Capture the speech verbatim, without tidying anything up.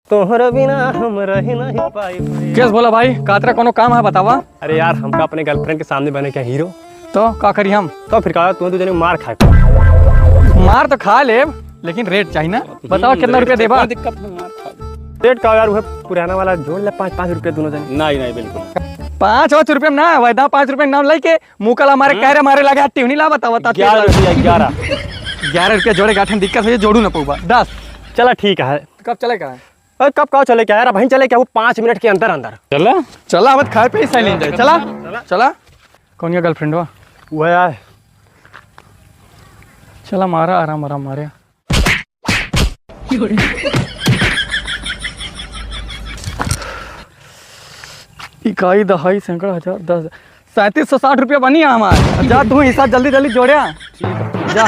तोहरे बिना हम रह नहीं पाई। केस बोला भाई, कातरा कोनो काम है बतावा? अरे यार, हमका अपने girlfriend के सामने बने क्या हीरो? तो का करी हम? तो फिर का, तुम्हें दो जने मार खाए। मार तो खा लेब, लेकिन रेट चाहिए ना। बताओ हम्म, कितना रेट रुपया देबा? कोई दिक्कत नहीं, मार खा ले। रेट का यार, वह पुराना वाला जोड़ ले, पाँच पाँच रुपया दोनों जने। नहीं, नहीं, बिल्कुल। पाँच पाँच रुपया में ना, वैदा पाँच रुपया नाम लेके मुँह कला मारे, हाँ? कह रहे मारे लगे, हट्टी नहीं ला, बताओ, बताओ, ग्यारह रुपया, ग्यारह। ग्यारह रुपया जोड़े गाठन दिक्कत है, जोड़ू ना पऊबा। दस। चला ठीक है। कब चले का है? अरे कब का चले क्या यार, वहीं चले क्या, वो पाँच मिनट के अंदर अंदर। चला। चला, अब खाए पे ही साइलेंट है। चला, चला। कौन या girlfriend हुआ? वो यार। चला मारा, आराम आराम मारे। इकाई, दहाई, सैकड़ा, हजार, दस, सैंतीस सौ साठ रुपया बनी है हमार। अब जा तू हिसाब जल्दी जल्दी जोड़े। ठीक है। जा।